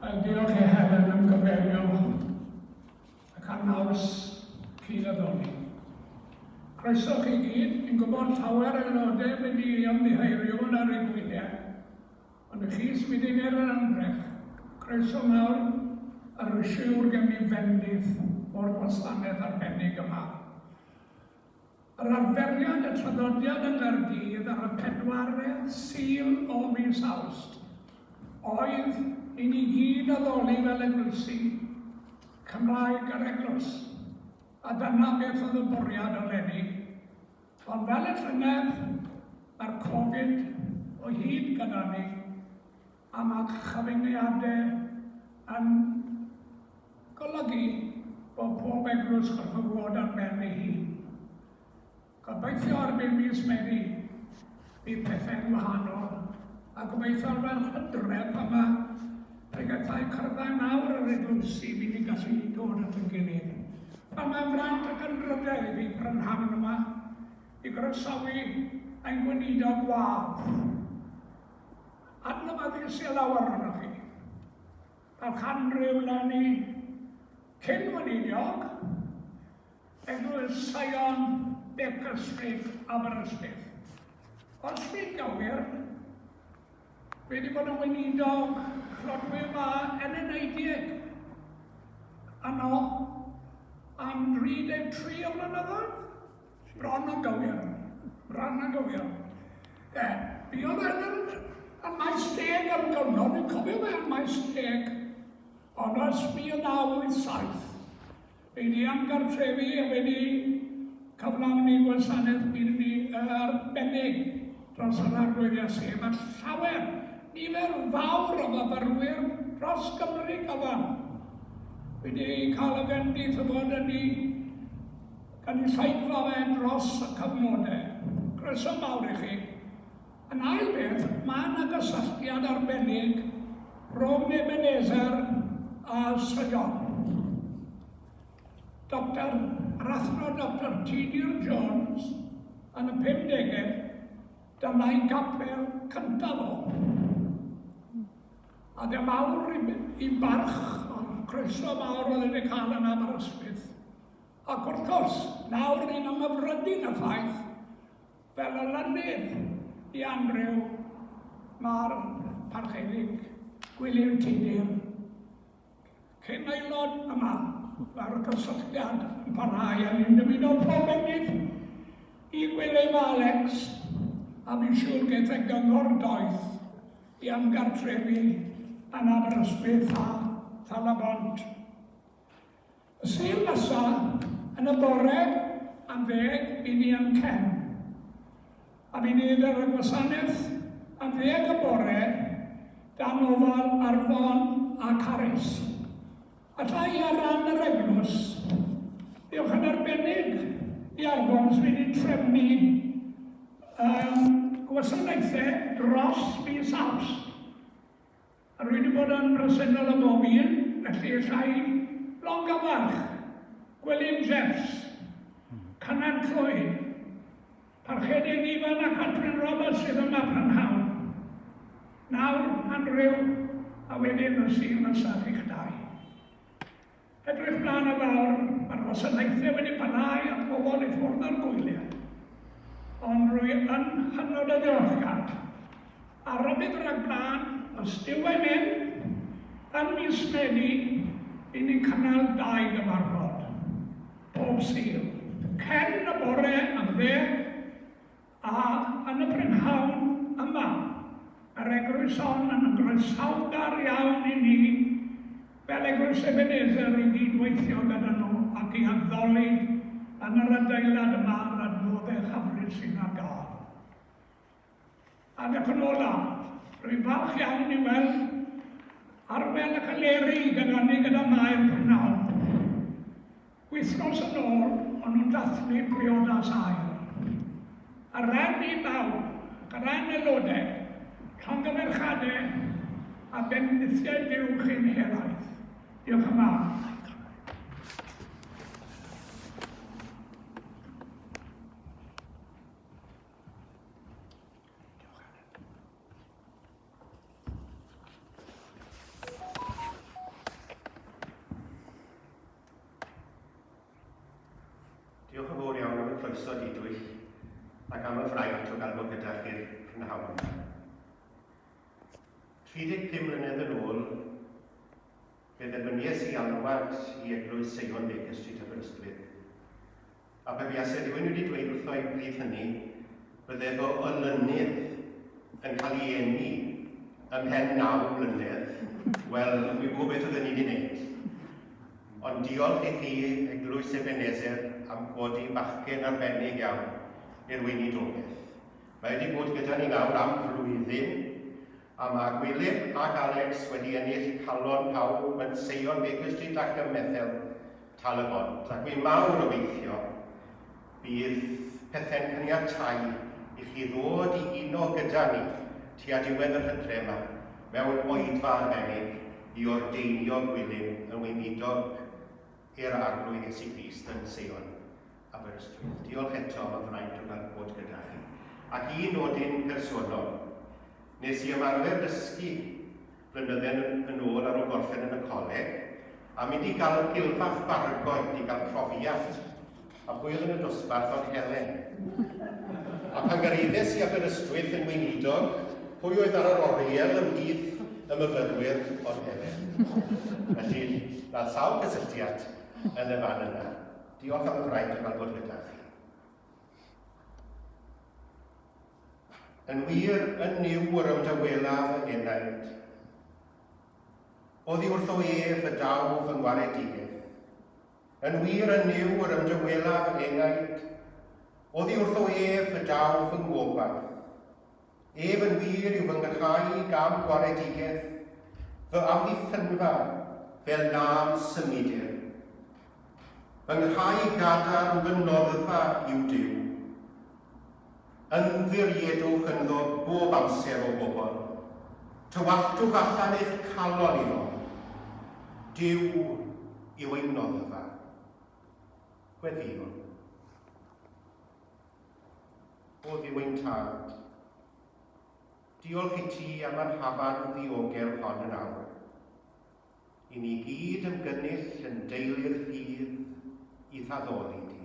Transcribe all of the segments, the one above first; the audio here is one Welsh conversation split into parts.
Wel, diolch i Helen am gyfeilio ac am naws cyd addoli. Croeso chi gyd, fi'n gwybod llawer aelodau wedi ymddiheurio yn ar eu gwyliau, ond y chi sy'n mynd i wneud yr ymdrech. Croeso mawr a rwy'n siwr gen i fendith o'r gwasanaeth arbennig yma. Yr arferiad, y traddodiad yng Nghaerdydd ar y pedwaredd Sul o mis Awst oedd i ni gyd addoli fel eglwysi Cymraeg yr Eglwys, a dyna beth oedd y bwriad eleni. Ond fel y llynedd, mae'r Covid o hyd gyda ni, a mae chyfyngiadau yn golygu bod pob eglwys gorfod fod ar ben ei hun. Gobeithio erbyn mis Medi bydd pethau'n wahanol, a gobeithio fel hydref pan mae pregethau cyrddau mawr yr eglwysi fydd ni'n gallu dod at ein gilydd. Wel, mae'n fraint ac yn drydedd i fi prynhawn yma i groesawu ein gweinidog wadd. Adnabyddus i lawer ohonoch chi. Fel canrif leni cyn weinidog, Eglwys Sion, Baker Street, Aberystwyth. Os fi'n gywir, fi wedi bod yn weinidog clodwiw a eneneidieg yno. am 33 o flynyddoedd. Bron yn gywir. Bron yn gywir. E, buodd e'n yn, yn Maes Deg am gyfnod, dwi'n cofio fe yn Maes Deg, ond ers 1987, fe di amgartrefu a fe di cyflawni gwasanaeth byd arbennig dros yr Arglwydd Iesu. Mae llawer, nifer fawr o fyfyrwyr dros Gymru gyfan wedi cael y fendith o fod yn ei gynulleidfa fe dros y cyfnodau. Croeso mawr i chi. Yn ail beth, mae yna gysylltiad arbennig rhwng Ebenezer a Seion. Doctor, yr athro Doctor Tudur Jones yn y 50au, dyma'i gapel cyntaf o. A dim mawr i, i barch, ond croeso mawr oedd wedi cael yn Aberystwyth. Ac wrth gwrs, nawr ni'n ymhyfrydu'n y ffaith, fel olynydd i Andrew, mae'r Parchedig Gwilym Tudur, cyn aelod yma, mae'r cysylltiad yn parhau a ni'n dymuno pob bendith i Gwilym a Alex, a fi'n siŵr geith e gyngor doeth i amgartrefu yn Aberystwyth a Thal-y-bont. Y Sul nesa, yn y bore am ddeg, by ni yn Cen. A by ni ar y gwasanaeth am ddeg y bore, dan ofal Arfon a Carys. Alla i ar ran yr eglwys, diolch yn arbennig i Arfon sydd wedi trefnu um, gwasanaethau dros fis Awst. A rwy wedi bod yn bresennol ym mhob un, felly alla i longyfarch Gwilym Jeffs, Cynan Clwyd, Parchedig Ifan a Catrin Roberts sydd yma prynhawn. Nawr, Andrew, a wedyn y Sul nesaf chi'ch dau. Edrych mlaen yn fawr, mae'r gwasanaethau wedi parhau a pobl i ffwrdd o'r gwyliau. Ond rwy yn hynod o ddiolchgar. A rybudd rhag blaen, os Duw ei mynd, yn mis Medi, i ni'n cynnal dau gyfarfod, bob Sul. Cen y bore am ddeg, A yn y prynhawn yma, yr eglwys hon yn groesawgar iawn i ni fel Eglwys Ebenezer i gyd-weithio gyda nhw ac i addoli yn yr adeilad yma a'r adnoddau hyfryd sydd ar gael. Ac yn olaf, rwy'n falch iawn i weld Arwel ac Eleri gyda ni gyda Mair prynhawn. Wythnos yn ôl, o'n nhw'n dathlu priodas aur. Ar ran i bawb, ac ar ran aelodau, llongyfarchiadau a bendithiau Duw chi'n helaeth. Diolch yn fawr. Diolch yn fawr iawn am y croeso didwyll ac am y fraint o gael bod gyda chi'r prynhawn yma. 35 mlynedd yn ôl, fe dderbynies i alwad i Eglwys Seion Baker Street Aberystwyth. A pe buasai rhywun wedi dweud wrtho i bryd hynny, bydde fy olynydd yn cael ei eni ymhen 9 mlynedd, wel, wi'n gwybod beth oedden ni wedi wneud. Ond diolch i chi, Eglwys Ebenezer, am godi bachgen arbennig iawn i'r weinidogaeth. Mae wedi bod gyda ni nawr am flwyddyn, a mae Gwilym ac Alex wedi ennill calon pawb yn Seion Baker Street ac ym Methel Tal-y-bont, ac wi'n mawr obeithio bydd pethe'n caniatau i chi ddod i uno gyda ni tua diwedd yr hydre yma mewn oedfa arbennig i ordeinio Gwilym yn weinidog i'r Arglwydd Iesu Grist yn Seion, Aberystwyth. Diolch eto am y fraint o gael bod gyda chi. Ac un nodyn personol, nes i ymarfer dysgu flynydde yn ôl ar ôl gorffen yn y coleg, a mynd i gael gilfach Bargoed i gael profiad. A pwy oedd yn y dosbarth ond Helen? A pan gyrhaeddes i Aberystwyth yn weinidog, pwy oedd ar yr oriel ymhlith y myfyrwyr ond Helen? Felly, mae sawl cysylltiad yn y fan yna. Diolch am y fraint o gael bod gyda chi. Yn wir, yn Nuw yr ymdawelaf fy enaid. Oddi wrtho ef y daw fy ngwaredigaeth. Yn wir, yn Nuw yr ymdawelaf fy enaid. Oddi wrtho ef y daw fy ngwobaith. Ef yn wir yw fy nghrau gam gwaredigaeth, fy amddiffynfa fel na'm symudir. Fy nghrau gadarn fy noddfa yw Duw. Ymddiriedwch ynddo bob amser o bobl. Tywalltwch allan eich calon iddo. Duw yw ein noddfa. Gweddïwn. O Dduw ein Tad, diolch i ti am yr hafan ddiogel hon yn awr. I ni gyd ymgynnull yn deulu'r ffydd i'th addoli di.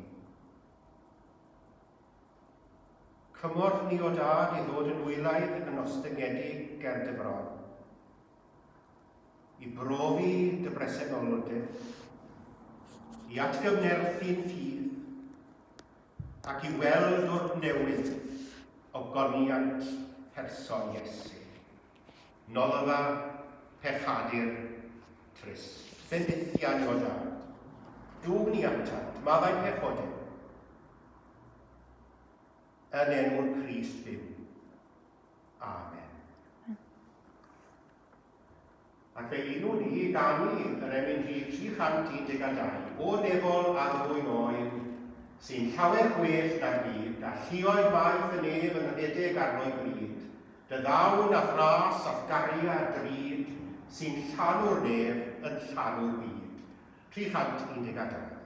Cymorth ni o Dad i ddod yn wylaidd yn ostyngedig ger dy fron. I brofi dy bresenoldeb, i atgyfnerthu'n ffydd, ac i weld o'r newydd ogoniant person Iesu. Noddfa pechadur trist. Bendithian i o Dad. Dwg ni atat, maddau pechodau. Yn enw'r Crist byw. Amen. Ac fe unwn ni i ganu yr emyn rhif 312, O nefol addfwyn oen, sy'n llawer gwell na'r byd, a lluoedd maith y nef yn rhedeg arno'i bryd, dy ddawn a'th ras a'th gariad drud, sy'n llanw'r nef yn llanw'r byd. 312.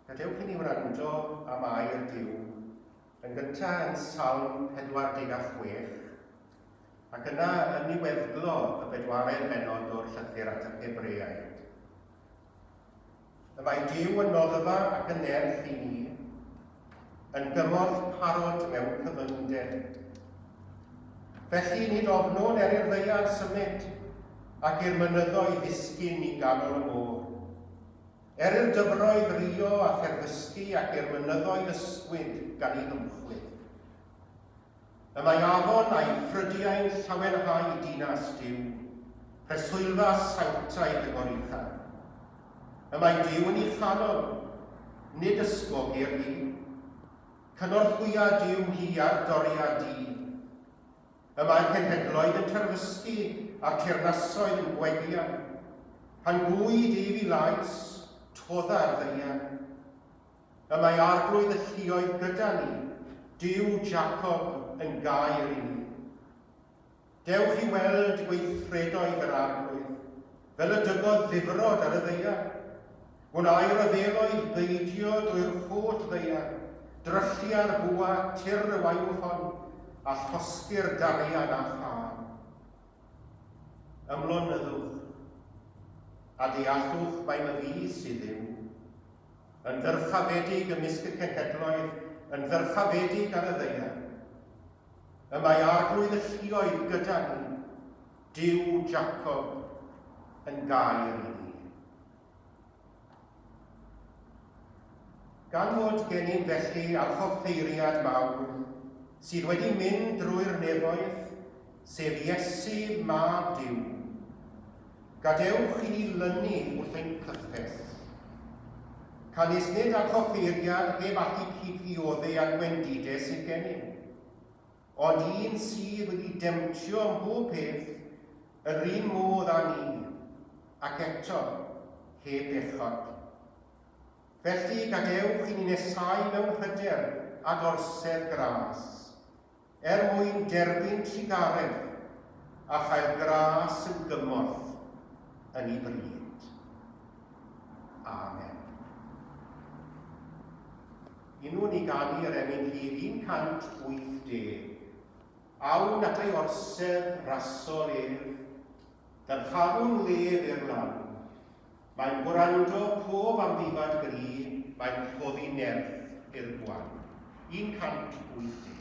Gadewch i ni wrando am air Duw, yn gyntaf yn Salm 46, ac yna yn niweddglo y bedwaredd bennod o'r llythyr at yr Hebreaid. Y mae Duw yn noddfa ac yn nerth i ni, yn gymorth parod mewn cyfyngder. Felly nid ofnwn er i'r ddaear symud, ac i'r mynyddoedd ddisgyn i ganol y môr. Er i'r dyfroedd rio a therfysgu ac i'r mynyddoedd ysgwyd gan eu hymchwydd. Y mae afon a'i ffrydiau'n llawenhau dinas Duw, preswylfa sanctaidd y Goruchaf. Y mae Duw yn ei chanol, nid ysgogir hi. Cynorthwya Duw hi ar doriad dydd. Y mae'r cenhedloedd yn terfysgu a'r teyrnasoedd yn gwegian. Pan gwyd ef i lais, todda'r ddaear. Y mae Arglwydd y lluoedd gyda ni, Duw Jacob yn gaer i ni. Dewch i weld gweithredoedd yr Arglwydd, fel y dygodd ddifrod ar y ddaear. Gwnâi ryfeloedd beidio drwy'r holl ddaear, dryllia'r bwa, tir y waywffon, a llosgi'r darian a thân. Ymlonyddwch, a deallwch mai myfi sydd Dduw. Yn ddyrchafedig ymysg y cenhedloedd, yn ddyrchafedig ar y ddaear. Y mae Arglwydd y lluoedd gyda ni, Duw Jacob yn gair i ni. Gan fod gennym felly archoffeiriad mawr sydd wedi mynd drwy'r nefoedd, sef Iesu Mab Duw, gadewch i ni lynu wrth ein cyffes. Canys nid archoffeiriad heb allu cyd-ddiodde â gwendidau sydd gennym, ond un sydd wedi demtio ym mhob peth yr un modd â ni, ac eto heb bechod. Felly gadewch i ni nesáu mewn hyder at orsedd gras, er mwyn derbyn trugaredd a chael gras yn gymorth yn ei bryd. Amen. Unwn i ganu yr emyn rhif 180. Awn at ei orsedd rasol ef, dyrchafwn lef i'r lan. Mae'n gwrando pob amddifad gry, mae'n rhoddi nerth i'r gwan. 180.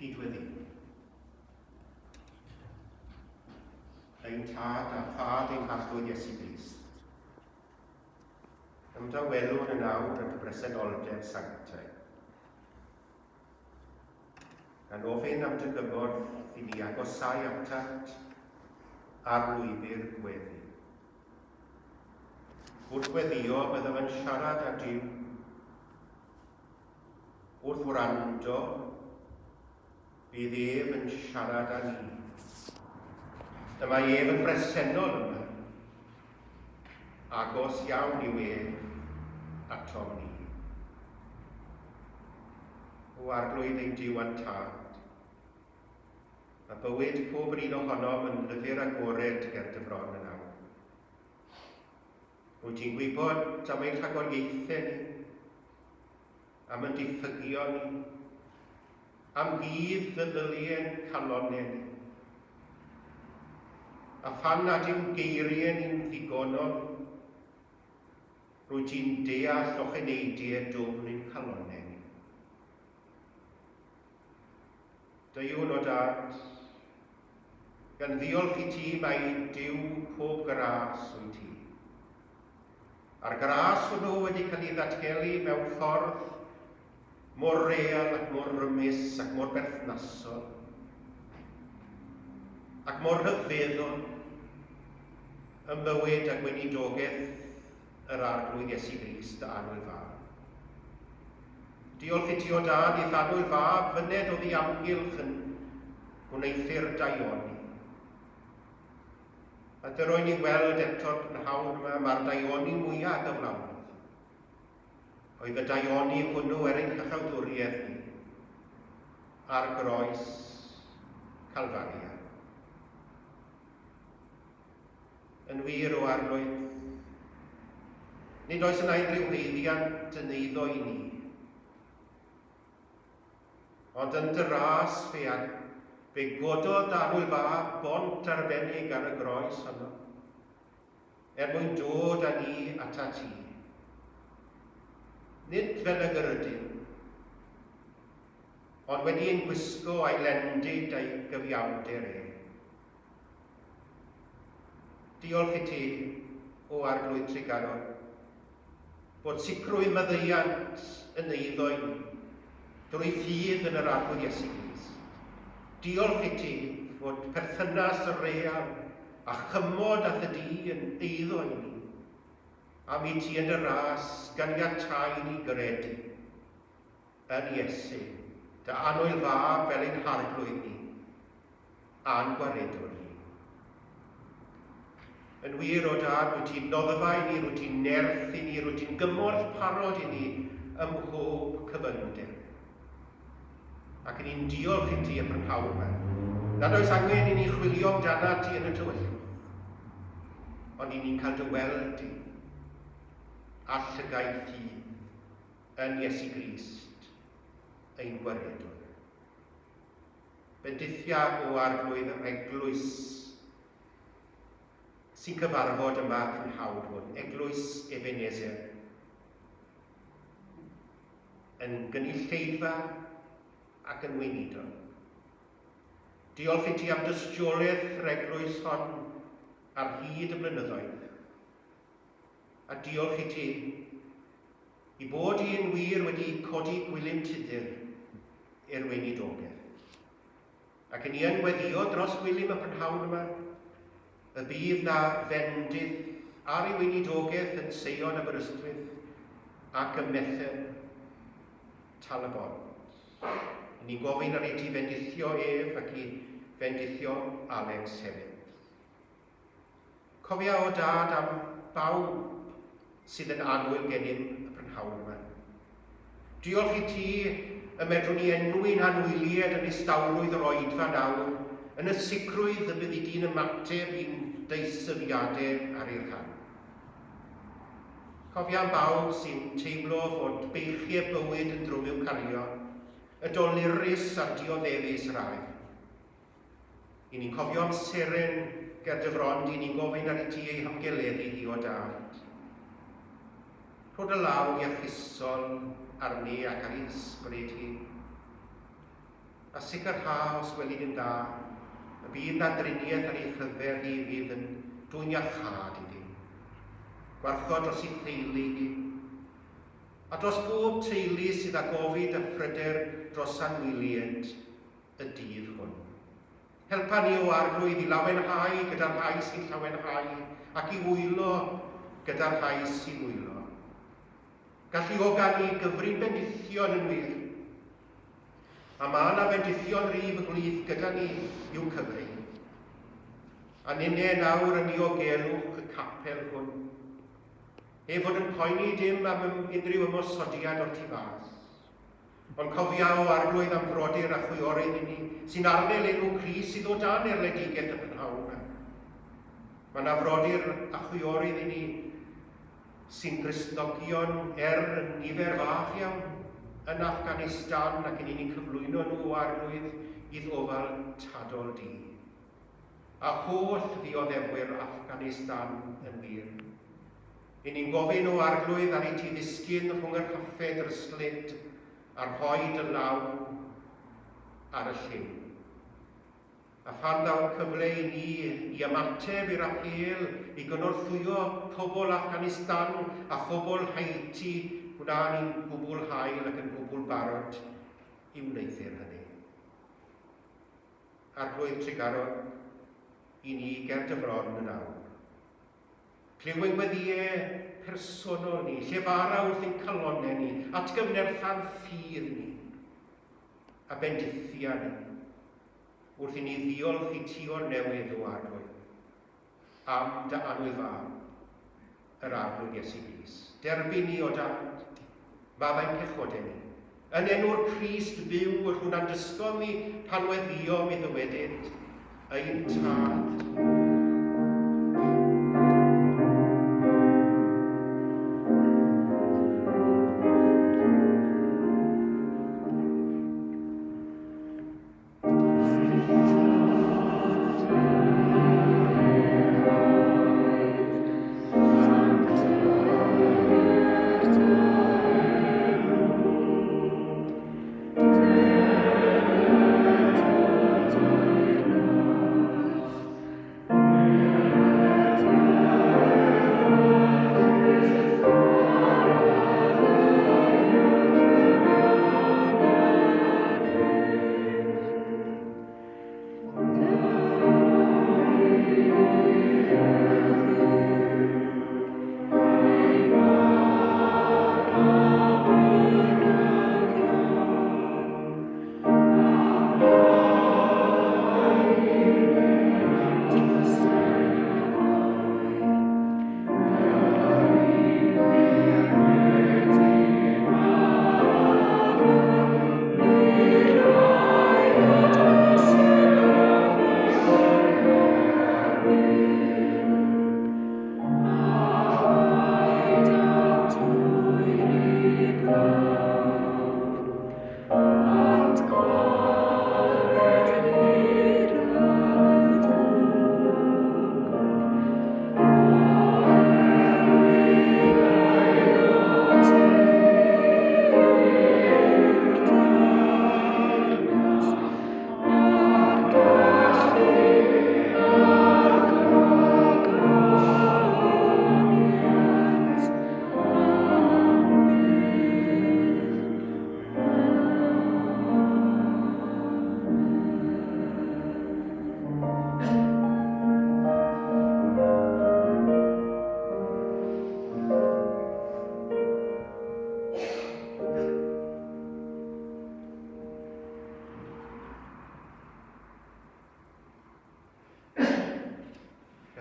Cydweddi. Ein Tad a Thad ein Harglwydd Iesu Grist. Ymdawelwn yn awr yn dy bresenoldeb sanctaidd. Gan ofyn am dy gymorth i ni agosau atat ar lwybr gweddi. Wrth weddio, byddaf yn siarad â Duw. Wrth wrando, Bydd ef yn siarad â ni. Y mae ef yn bresennol yma. Agos iawn yw ef atom ni. O Arglwydd ein Duw a'n Tad, mae bywyd pob yr un ohonom yn lyfr agored ger dy fron yn awr. Rwyt ti'n gwybod am ein rhagoriaethau ni, am ein diffygion ni, am gudd feddyliau'n calonnau ni. A phan nad yw'n geiriau ni'n ddigonol, rwyt ti'n deall ocheneidiau dwfn ein calonnau ni. Deuwn o Dad, gan ddiolch i ti mai Duw pob gras wyt ti. A'r gras hwnnw wedi cael ei ddatgelu mewn ffordd mor real ac mor rymus ac mor berthnasol ac mor rhyfeddol ym mywyd a gweinidogaeth yr Arglwydd Iesu Grist, dy annwyl fab. Diolch i ti o Dad i'th annwyl fab fyned oddi amgylch yn gwneuthur daioni. A dyro i ni weld eto'r prynhawn yma mae'r daioni mwyaf a gyflawnodd. Oedd y daioni hwnnw er ein hychawdwriaeth ni ar groes Calfaria. Yn wir, o Arglwydd, nid oes yna unrhyw haeddiant yn eiddo i ni. Ond yn dy ras fe, a, fe gododd dy annwyl fab bont arbennig ar y groes honno, er mwyn dod â ni atat ti. Nid fel ag yr ydym, ond wedi ein gwisgo a'i lendid a'i gyfiawnder e. Diolch i ti, o Arglwydd Trugarog, bod sicrwydd maddeuant yn eiddo i ni, drwy ffydd yn yr Arglwydd Iesu Grist. Diolch i ti fod perthynas real a chymod â thy di yn eiddo i ni, am i ti yn dy ras ganiatáu i ni gredu yn Iesu, dy annwyl Fab fel ein Harglwydd ni, a'n Gwaredwr ni. Yn wir, o Dad, rwyt ti'n noddfa i ni, rwyt ti'n nerth i ni, rwyt ti'n gymorth parod i ni ym mhob cyfyngder. Ac yn ni'n diolch i ti y prynhawn yma, nad oes angen i ni chwilio amdanat ti yn y tywyllwch, ond i ni'n cael dy weld di a llygaid ffydd yn Iesu Grist, ein Gwaredwr. Bendithia o Arglwydd yr Eglwys sy'n cyfarfod yma prynhawn hwn, Eglwys Ebenezer, yn gynulleidfa ac yn weinidog. Diolch i ti am dystiolaeth yr eglwys hon ar hyd y blynyddoedd. A diolch i ti i bod un wir wedi codi Gwilym Tudur i'r weinidogaeth. Ac yn ni yn gweddio dros Gwilym y prynhawn yma, y bydd na fendith ar ei weinidogaeth yn Seion Aberystwyth ac ym Methel Tal-y-bont. I ni'n gofyn ar i ti fendithio ef ac i fendithio Alex hefyd. Cofia, o Dad, am bawb sydd yn annwyl gennym y prynhawn yma. Diolch i ti y medrwn ni enwi'n hanwylied yn nistawrwydd yr oedfa nawr, yn y sicrwydd y byddi di'n ymateb i'n deisyfiadau ar ei rhan. Cofia am bawb sy'n teimlo fod beichiau bywyd yn drwm i'w cario, y dolurus a'r dioddefus rai. I ni'n cofio am seren ger dy fron di, ni'n gofyn ar i ti ei hamgeleddu hi o Dad. Rho dy law iachusol arni ac ar ei hysbryd hi. A sicrha, os gweli di'n dda, y bydd na driniaeth ar ei chyfer hi fydd yn dwyn iachâd iddi. Gwarchod dros ei theulu hi, a dros bob teulu sydd â gofid a phryder dros anwyliaid y dydd hwn. Helpa ni, o Arglwydd, i lawenhau gyda'r rhai sy'n llawenhau ac i wylo gyda'r rhai sy'n wylo. Galluoga ni gyfrin bendithion yn wir. A mae yna fendithion rif y gwlith gyda ni i'w cyfri. A ninne nawr yn niogelwch y capel hwn. Heb fod yn poeni dim am unrhyw ymosodiad o'r tu fas. Ond cofia o Arglwydd am frodyr a chwiorydd inni sy'n arddel enw Crist sydd o dan erledigaeth y prynhawn 'ma. Mae 'na frodyr a chwiorydd inni sy'n Gristnogion er yn nifer fach iawn yn Afghanistan ac yn ni'n cyflwyno nhw o Arglwydd i'th ofal tadol di. A holl ddioddefwyr Afghanistan yn wir. I ni'n gofyn, O Arglwydd, ar i ti ddisgyn rhwng y rhaffau dryslyd a rhoi dy law ar y lliw. A phan ddaw'r cyfle i ni i ymateb i'r apêl i gynorthwyo pobl Afghanistan a phobl Haiti, gwna ni'n gwbl hael ac yn gwbl barod i wneuthur hynny. Arglwydd trugarog, i ni ger dy fron yn awr. Clyw ein gweddïau personol ni, llefara wrth ein calonnau ni, atgyfnertha'n ffydd ni, a bendithia ni, wrth i ni ddiolch i ti o'r newydd, o Arglwydd, am dy annwyl fab, yr Arglwydd Iesu Grist. Derbyn ni, o Dad, maddau'n pechodau ni. Yn enw'r Crist byw, yr hwn a'n dysgodd ni pan weddïom i ddywedyd, Ein Tad.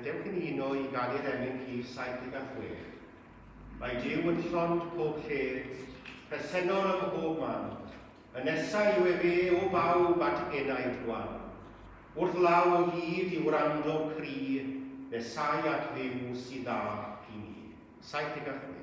Gadewch i ni uno i ganu'r emyn rhif 76. Mae Duw yn llond pob lle, presennol ym mhob man. Y nesa yw efe o bawb at enaid gwan. Wrth law o hyd i wrando cri, nesau at Dduw sydd dda i ni. 76.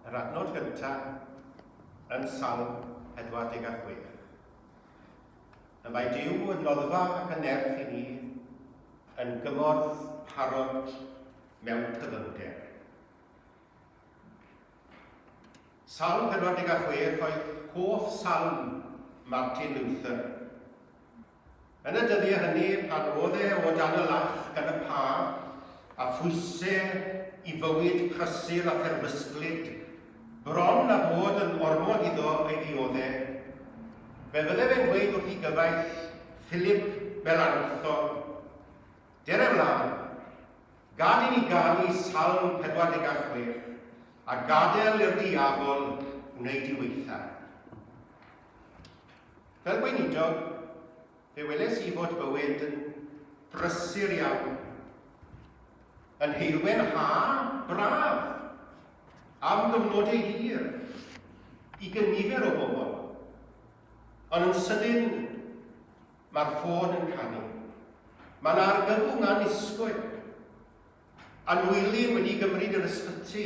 Yr adnod gyntaf yn Salm 46. Y mae Duw yn noddfa ac yn nerth i ni, yn gymorth parod mewn cyfyngder. Salm 46 oedd hoff salm Martin Luther. Yn y dyddiau hynny, pan oedd e o dan y lach gan y Pab, a phwysau i fywyd prysur a therfysglyd, bron a bod yn ormod iddo ei ddiodde, fe fydde fe'n dweud wrth ei gyfaill, Philip Melanchthon, Dere mlaen, gad i ni ganu Salm 46, a gadael i'r diafol wneud i weitha. Fel gweinidog, fe weles i fod bywyd yn brysur iawn, yn heulwen ha braf, am gyfnodau hir, i gynifer o bobl. Ond yn sydyn, Mae'r ffôn yn canu. Mae 'na argyfwng annisgwyl. Anwylyn wedi gymryd i'r ysbyty.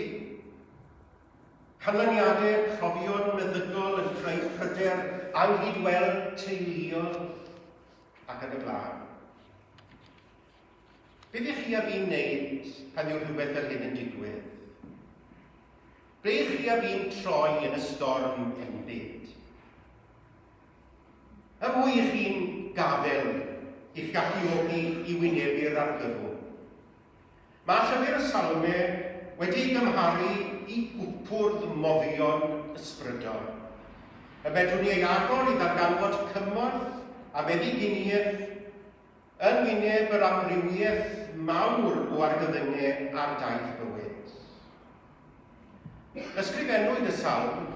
Canlyniadau profion meddygol yn creu pryder anghydweld teuluol ac yn y blaen. Beth ych chi a fi'n wneud pan yw rhywbeth fel hyn yn digwydd? Ble ych chi a fi'n troi yn y storm enbyd? Y mwy i chi'n gafael i'ch galluogi i wynebu'r argyfwng. Mae Llyfr y Salme wedi ei gymharu i gwpwrdd moddion ysbrydol, y medrwn ni ei agor i ddarganfod cymorth a meddyginiaeth yn wyneb yr amrywiaeth mawr o argyfyngau ar daith bywyd. Ysgrifennwyd y salm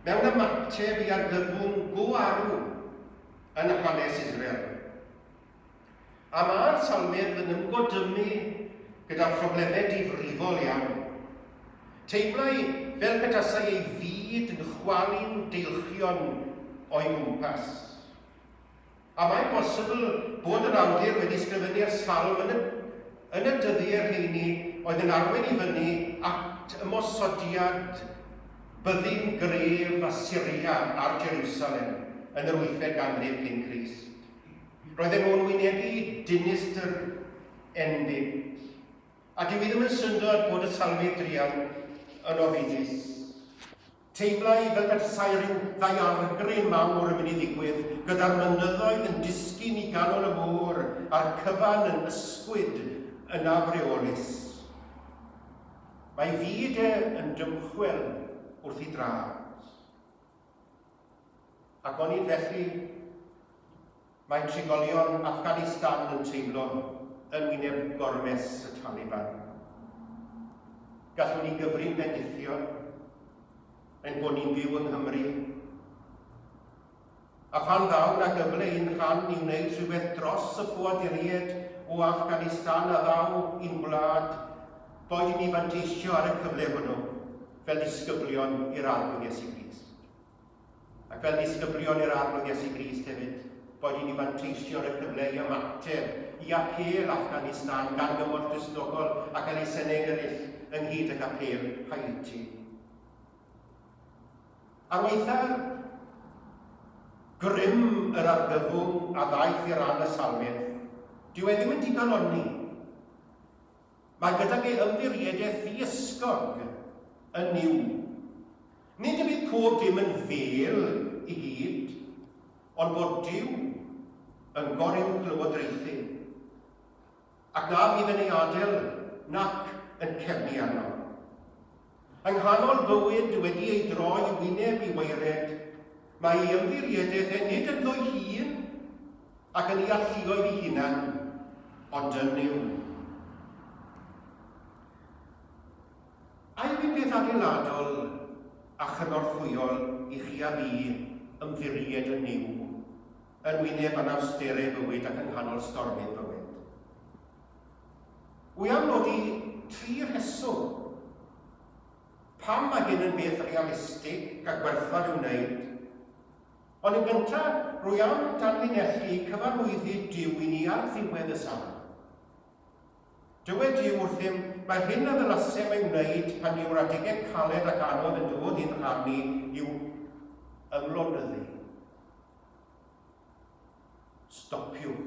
mewn ymateb i argyfwng go arw yn hanes Israel. A mae'r salmydd yn ymgodymu gyda phroblemau difrifol iawn. Teimlai fel petasai ei fyd yn chwalu'n deilchion o'i gwmpas. A mae'n bosibl bod yr awdur wedi sgrifennu'r salm yn y, yn y dyddiau rheini oedd yn arwain i fyny at ymosodiad byddin gref Asyria ar Jerusalem yn yr wythfed ganrif cyn Crist. Roedden nhw'n wynebu dinistr enbyd. A dyw i ddim yn syndod bod y salmydd druan yn ofidus. Teimlai fel petasai rhyw ddaeargryn mawr yn mynd i ddigwydd, gyda'r mynyddoedd yn disgyn i ganol y môr a'r cyfan yn ysgwyd yn afreolus. Mae fyd e yn dymchwel wrth i draed. Ac onid felly Mae trigolion Afghanistan yn teimlo yn wyneb gormes y Taliban. Gallwn ni gyfri'n bendithion ein bod ni'n byw yng Nghymru. A phan ddaw na gyfle i'n rhan i wneud rhywbeth dros y ffoaduriaid o Afghanistan a ddaw i'n gwlad, boed i ni fanteisio ar y cyfle hwnnw fel disgyblion i'r Arglwydd Iesu Grist. Ac fel disgyblion i'r Arglwydd Iesu Grist hefyd, boed i ni fanteisio ar y cyfle i ymateb i apêl Afghanistan gan gymorth Cristnogol ac elusennau eraill ynghyd ag apêl Haiti. Ar waetha'r grym yr argyfwng a ddaeth i ran y salmydd, dyw e ddim yn digalonni. Mae gydag e ymddiriedaeth ddiysgog yn Nuw. Nid y bydd pob dim yn fêl i gyd, ond bod Duw yn goruwchlywodraethu, ac na fydd yn ei adael nac yn cefnu arno. Yng nghanol bywyd wedi ei droi wyneb i waered, mae ei ymddiriedaeth e nid ynddo'i hun ac yn ei alluoedd ei hunan, ond yn Nuw. A yw'n beth adeiladol a chynorthwyol i chi a fi ymddiried yn Nuw yn wyneb anawsterau bywyd ac yng nghanol stormydd bywyd? Wy am nodi tri rheswm pam mae hyn yn beth realistig a gwerthfawr i'w wneud. Ond yn gyntaf, rwy am danlinellu cyfarwyddyd Duw i ni ar ddiwedd y salm. Dywed Duw wrthym, mae'r hyn a ddylasem ei wneud pan yw'r adegau caled ac anodd yn dod i'n rhan ni yw ymlonyddu. Stopiwch.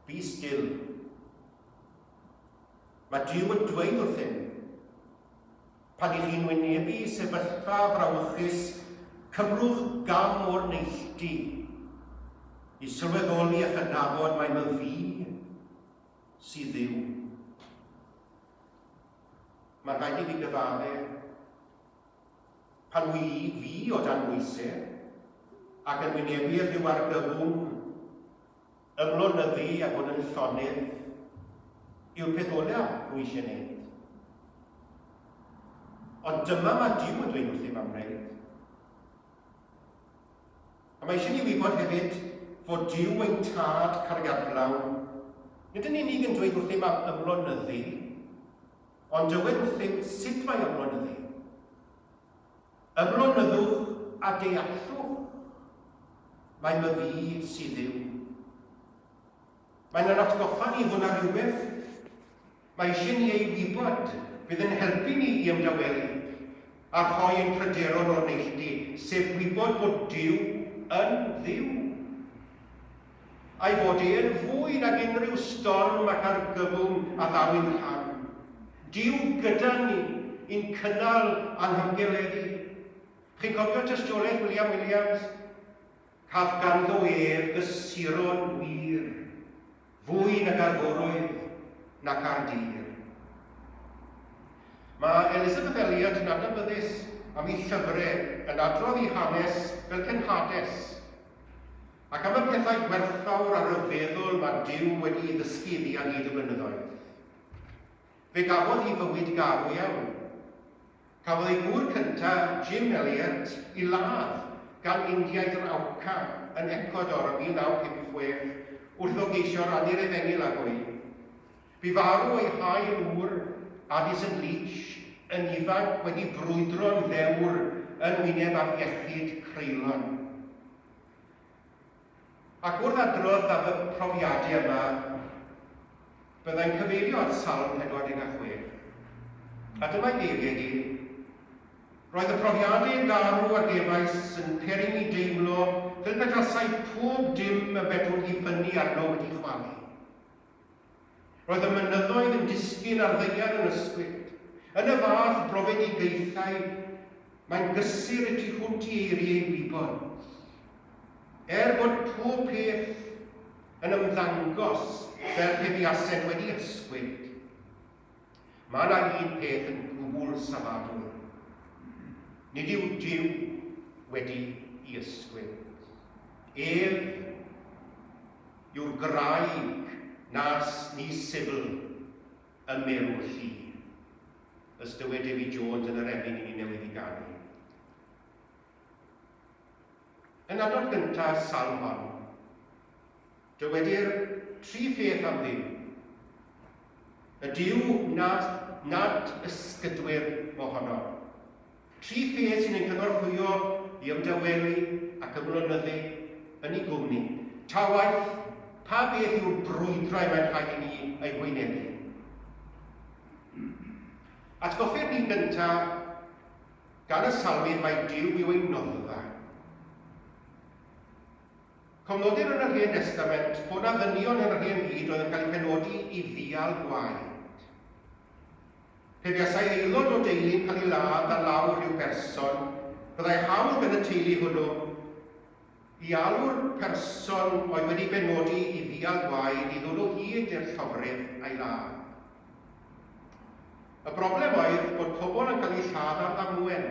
Be still. Mae Duw yn dweud wrthym, pan i chi'n wynebu sefyllfa frawychus, cymrwch gam o'r neilltu i sylweddoli a chydnabod mai my fi sydd Dduw. Mae'n rhaid i fi gyfadde Pan wy fi o dan bwyse, ac yn wynebu rhyw argyfwng, ymlonyddu a bod yn llonydd yw'r peth ola rwy eisiau gwneud. Ond dyma mae Duw yn dweud wrthym am wneud. A mae eisiau ni wybod hefyd fod Duw ein tad cariadlawn, nid yn unig yn dweud wrthym am ymlonyddu, Ond dywed wrthym sut mae ymlonyddu. Ymlonyddwch a deallwch mai myfi sydd Dduw. Mae'n yn atgoffa ni fod na rhywbeth mae eisiau ni ei wybod fydd yn helpu ni i ymdawelu a rhoi ein pryderon o'r neilltu, sef gwybod bod Duw yn Dduw. A'i fod e yn fwy nag unrhyw storm ac argyfwng a ddaw i'n rhan. Duw gyda ni, i'n cynnal a'n hymgeleddu. Chi'n cofio tystiolaeth William Williams? Caf ganddo ef gysuron wir, fwy nag ar foroedd nac ar dir. Mae Elizabeth Elliot yn adnabyddus am ei llyfrau yn adrodd ei hanes fel cenhades. Ac am y pethau gwerthfawr a rhyfeddol mae Duw wedi ei ddysgu iddi ar hyd y blynyddoedd. Fe gafodd hi fywyd garw iawn. Cafodd ei gŵr cyntaf, Jim Elliot, ei ladd gan Indiaid yr Auca yn Ecuador ym 1956 wrth iddo geisio rannu'r efengyl â hwy. Bu farw ei hail ŵr, Addison Leach, yn ifanc wedi brwydro'n ddewr yn wyneb afiechyd creulon. Ac wrth adrodd am y profiadau yma, byddai'n cyfeirio at Salm 46. A dyma'i geiriau hi, Roedd y profiadau garw a gefais yn peri mi deimlo fel petasai pob dim y fedrwn ddibynnu arno wedi chwalu. Roedd y mynyddoedd yn disgyn a'r ddaear yn ysgwyd. Yn y fath brofedigaethau, mae'n gysur y tu hwnt i eiriau ei wybod. Er bod pob peth yn ymddangos fel pe buasent wedi ysgwyd, mae yna un peth yn gwbl safadwy. Nid yw Duw wedi i ysgwyd. Ef yw'r graig nas ni sifl ym merw llu. Ys dywed David Jones yn yr emyn i ni newydd i ganu. Yn adnod gyntaf salm hon, dywedir tri pheth am Dduw. Y Duw nad, nad ysgydwyr mohono. Tri pheth sy'n ein cynorthwyo i ymdawelu ac ymlonyddu yn ei gwmni. Ta waeth, pa beth yw'r brwydrau mae'n rhaid i ni eu hwynebu? Atgoffir ni gyntaf gan y salmydd mai Duw yw ein noddfa. Cofnodir yn yr Hen Destament bod 'na ddynion yn yr Hen Fyd oedd yn cael eu penodi i ddial gwaed. Pe buasai aelod o deulu'n cael ei ladd ar law rhyw berson, byddai hawl gan y teulu hwnnw. I alw'r person oedd wedi benodi i ddial gwaed i ddod o hyd i'r llofrudd a'i ladd. Y broblem oedd bod pobl yn cael eu lladd ar ddamwen.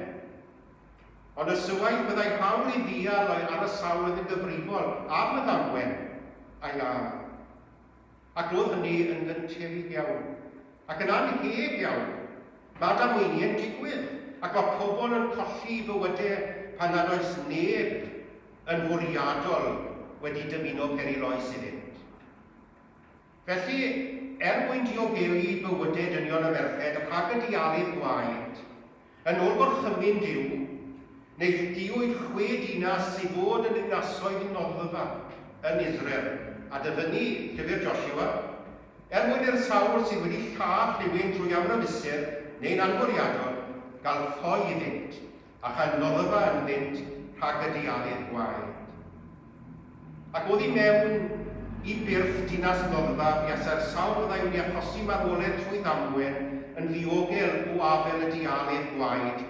Ond ysywaeth byddai hawl i ddial oedd ar y sawl oedd yn gyfrifol am y ddamwen a'i ladd. Ac roedd hynny yn gyntefig iawn, ac yn annheg iawn. Mae damweiniau'n digwydd, ac mae pobl yn colli bywydau pan nad oes neb yn fwriadol wedi dymuno peri loes iddynt. Felly, er mwyn diogelu bywydau dynion a merched rhag y dialydd gwaed, Yn ôl gorchymyn Duw, neilltuwyd chwe dinas i fod yn ddinasoedd noddfa yn Israel, a dyfynnu Llyfr Josua, er mwyn i'r sawl sydd wedi lladd rhywun trwy amryfusedd neu'n anfwriadol gael ffoi iddynt, a chael noddfa ynddynt rhag y dialydd gwaed. Ac oddi mewn i byrth dinas Noddfa buasai'r sawl fyddai wedi achosi marwolaeth trwy ddamwen yn ddiogel o afael y dialydd gwaed,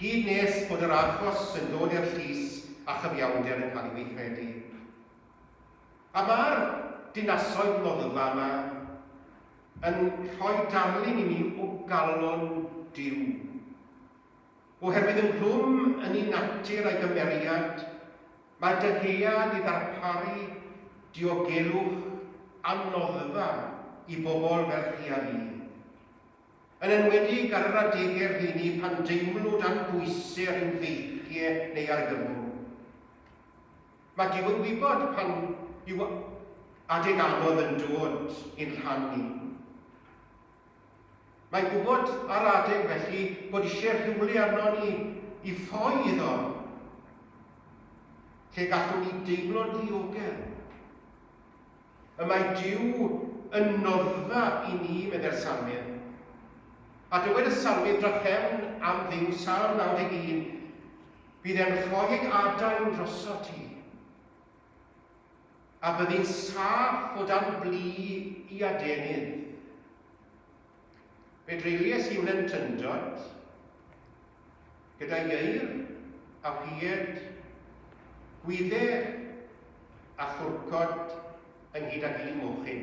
hyd nes bod yr achos yn dod i'r llys a chyfiawnder yn cael ei weithredu. A mae'r dinasoedd Noddfa yma yn rhoi darlun i ni o galon Duw. Oherwydd ynghlwm yn ei natur a'i gymeriad, mae dyhead i ddarparu diogelwch a noddfa i bobl fel chi a fi. Yn enwedig ar yr adegau rheiny pan deimlw dan bwysau rhyw feichiau neu argyfwng. Mae Duw yn gwybod pan yw adeg anodd yn dod i'n rhan ni. Mae'n gwybod ar adeg felly bod eisiau rhywle arno ni i ffoi iddo, lle gallwn ni deimlo'n ddiogel. Y mae Duw yn noddfa i ni, meddai'r Salmydd. A dywed y Salmydd drachefn am Dduw, Salm 91, bydd e'n rhoi ei adain drosot ti. A byddi'n saff o dan blu i adenydd. Fe dreulies i mhlentyndod gyda ieir a hwied, gwydde a thwrcod ynghyd ag un mochyn.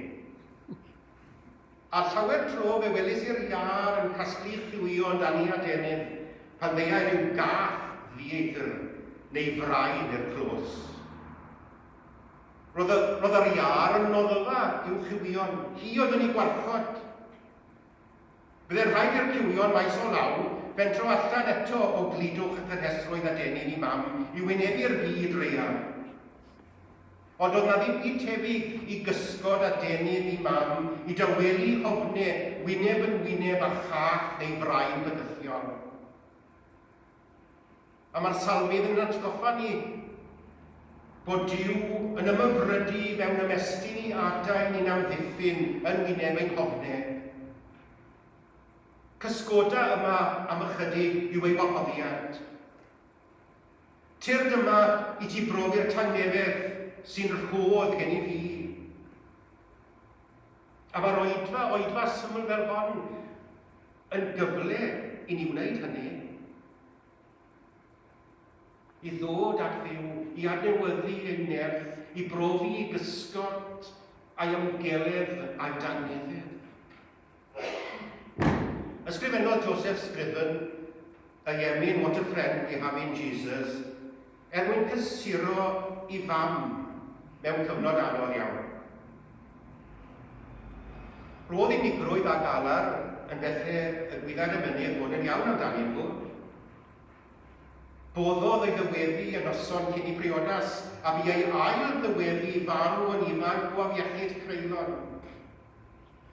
A llawer tro fe welis i'r iâr yn casglu cywion dan ei adenydd pan ddeuai rhyw gath ddieithr neu frain i'r clos. Roedd, y, roedd yr iâr yn noddfa i'w chywion, hi oedd yn ei gwarchod. Byddai'n rhaid i'r cywion maes o law fentro allan eto o gludwch y cynhesrwydd adenyn i mam i wynebu'r byd real. Ond doedd 'na ddim byd tebyg i gysgod a denydd i mam i dawelu hofne wyneb yn wyneb â chath neu frain bygythiol. A mae'r salmydd yn atgoffa ni bod Duw yn ymhyfrydu mewn ymestyn i adain i'n amddiffyn yn wyneb ein hofne. Cysgoda yma am ychydig yw ei wahoddiad. Tyrd yma i ti brofi'r tangnefedd sy'n rhodd gen i fi. A mae'r oedfa, oedfa syml fel hon, yn gyfle i ni wneud hynny. I ddod at Dduw, i adnewyddu ein nerth, i brofi i gysgod a'i ymgeledd a'i dangnefedd. Ysgrifennodd Joseph Scriven y emyn What a Friend We Have in Jesus er mwyn cysuro i fam mewn cyfnod anodd iawn. Roedd unigrwydd a galar yn bethau y gwyddai'r emynydd fod yn iawn amdanyn nhw. Boddodd ei ddyweddi y noson cyn i briodas, a bu ei ail ddyweddi farw yn ifanc o afiechyd creulon.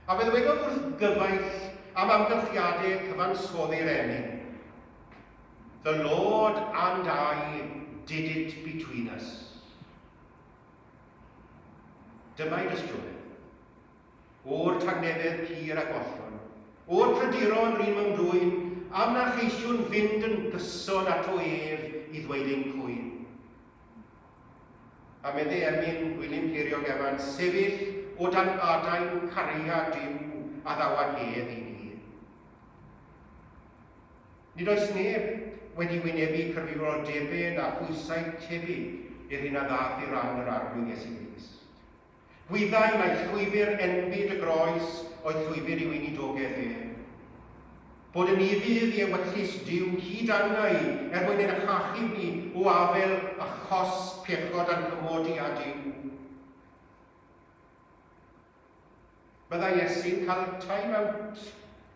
A fe ddywedodd wrth gyfaill am amgylchiadau cyfansoddi'r emyn, The Lord and I did it between us. Dyma'i dystiolaeth. O'r tangnefedd pur a gollon, o'r pryderon ry'n mewn dwyn, am na cheisiwn fynd yn gyson ato ef i ddweud ein cwyn. A medde emyn Gwilym Ceiriog Evans, sefyll o dan adain cariad Duw a ddaw â hedd i ni. Nid oes neb wedi wynebu cyfrifoldebau na phwysau tebyg. i'r hyn a ddaeth i ran yr Arglwydd Iesu Grist. Gwyddai mai llwybr enbyd y groes oedd llwybr ei weinidogaeth ef. Bod yn ufudd i ewyllys Duw hyd angau er mwyn ein hachub ni o afael a chosb pechod a'n cymodi â Duw. Byddai Iesu'n cael time out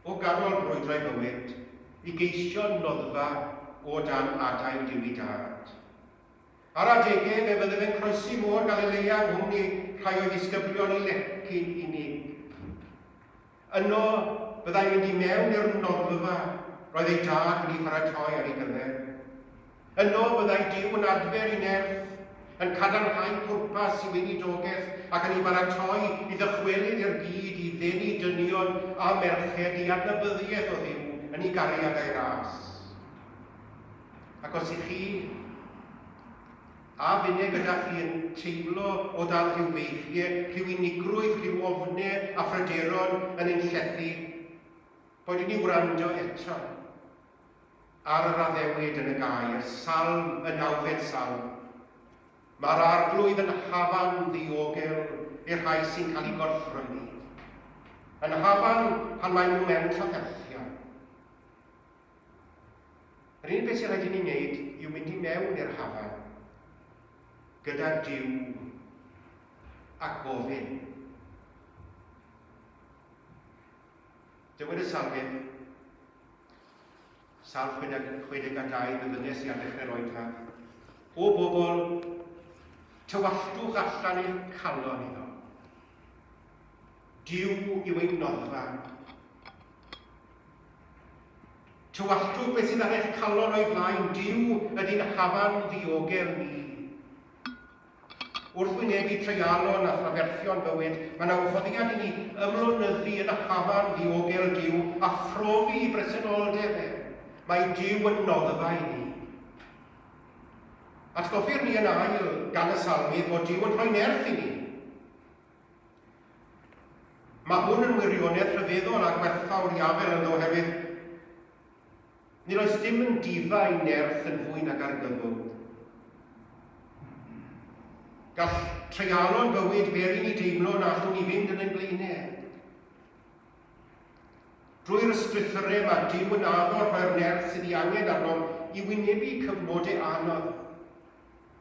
o ganol brwydrau bywyd i geisio noddfa o dan adain Duw ei Dad. Ar adegau fe fydde fe'n croesi môr Galilea yng nghwmni rhai o'i ddisgyblion i lecyn unig. Yno, byddai'n mynd i mewn i'r noddfa roedd ei dad wedi pharatoi ar ei gyfer. Yno, byddai Duw yn adfer ei nerth, yn cadarnhau pwrpas i weinidogaeth ac yn ei baratoi i ddychwelyd i'r byd i ddenu dynion a merched i adnabyddiaeth o Dduw yn ei gariad a'i ras. Ac os ych chi a finne gyda chi yn teimlo o dan rhyw feichie, rhyw unigrwydd, rhyw ofne a phryderon yn ein llethu, boed i ni wrando eto ar yr addewid yn y gair, Salm, y nawfed Salm. Mae'r Arglwydd yn hafan ddiogel i'r rhai sy'n cael eu gorthrymu. Yn hafan pan maen nhw mewn trafferthion. Yr unig beth sy'n rhaid i ni wneud yw mynd i mewn i'r hafan gyda Duw a gofyn. Dywed y salmydd, Salm 62, ddyfynnes i ar ddechrau'r oedfa, O bobl, tywalltwch allan eich calon iddo. Duw yw ein noddfa. Tywalltwch beth sydd ar eich calon o'i flaen, Duw ydy'n hafan ddiogel ni. Wrth wynebu treialon a thrafferthion bywyd, mae yna wahoddiad i ni ymlonyddu yn hafan ddiogel Duw a phrofi i bresenoldeb e. Mae Duw yn noddfa i ni. Atgoffir ni yn ail gan y salmydd fod Duw yn rhoi nerth i ni. Mae hwn yn wirionedd rhyfeddol a gwerthfawr i afael ynddo oherwydd nid oes dim yn difa ei nerth yn fwy nag argyfwng. Gall treialon bywyd beri ni deimlo na allwn ni fynd yn ein blaenau. Drwy'r ysgrythurau mae Duw yn addo rhoi'r nerth sydd ei angen arnom i wynebu cyfnodau anodd.